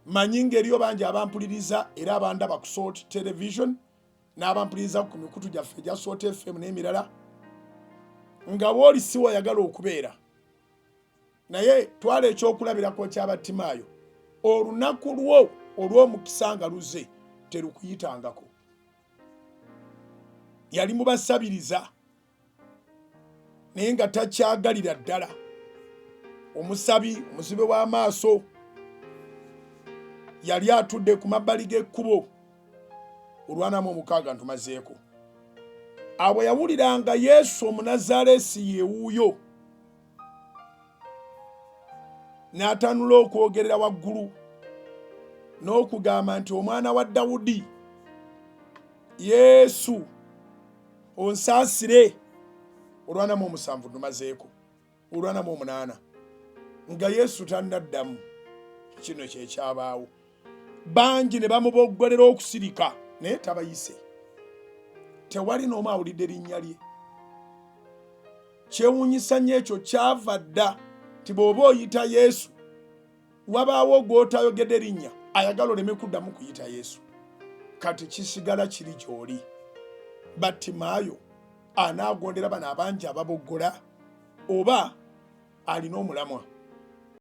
Manyi ng'eriyo bangi abampuliriza era abandaba ku Salt Television n'abampuliriza ku mikutu gyaffe egya Salt FM n'emirala, nga wooli si wayagala okubeera. Naye twala ekyokulabirako kya Battimaayo, olunaku lwo olw'omukisa nga luze terukuyitangako. Yali mubasabiriza naye nga takyagalira ddala. Omusabi omuzibe w'amaaso yali atudde ku mabbali g'ekkubo olwanamu omukaaga ntumazeeko. Abo yawuliranga Yesu Omunazaalesi yewuuyo, n'atanula okwogerera waggulu n'okugamba nti, Omwana wa Dawudi, Yesu, onsaasire. Olwanamu omusanvu ntumazeeko, olwanamu omunaana nga Yesu tannaddamu, kino kyekyabaawo. Bangi ne bamuboggolera okusirika, naye tabayise. Tewali n'omu awulidde linnya lye. Kyewuunyisa nnyo, ekyo kyava dda nti bw'oba oyita Yesu wabaawo gw'otayogedde linnya ayagala oleme kuddamu kuyita Yesu. Kati kisigala kiri gy'oli. Battimaayo anaagondera bano abangi ababoggola, oba alina omulamwa?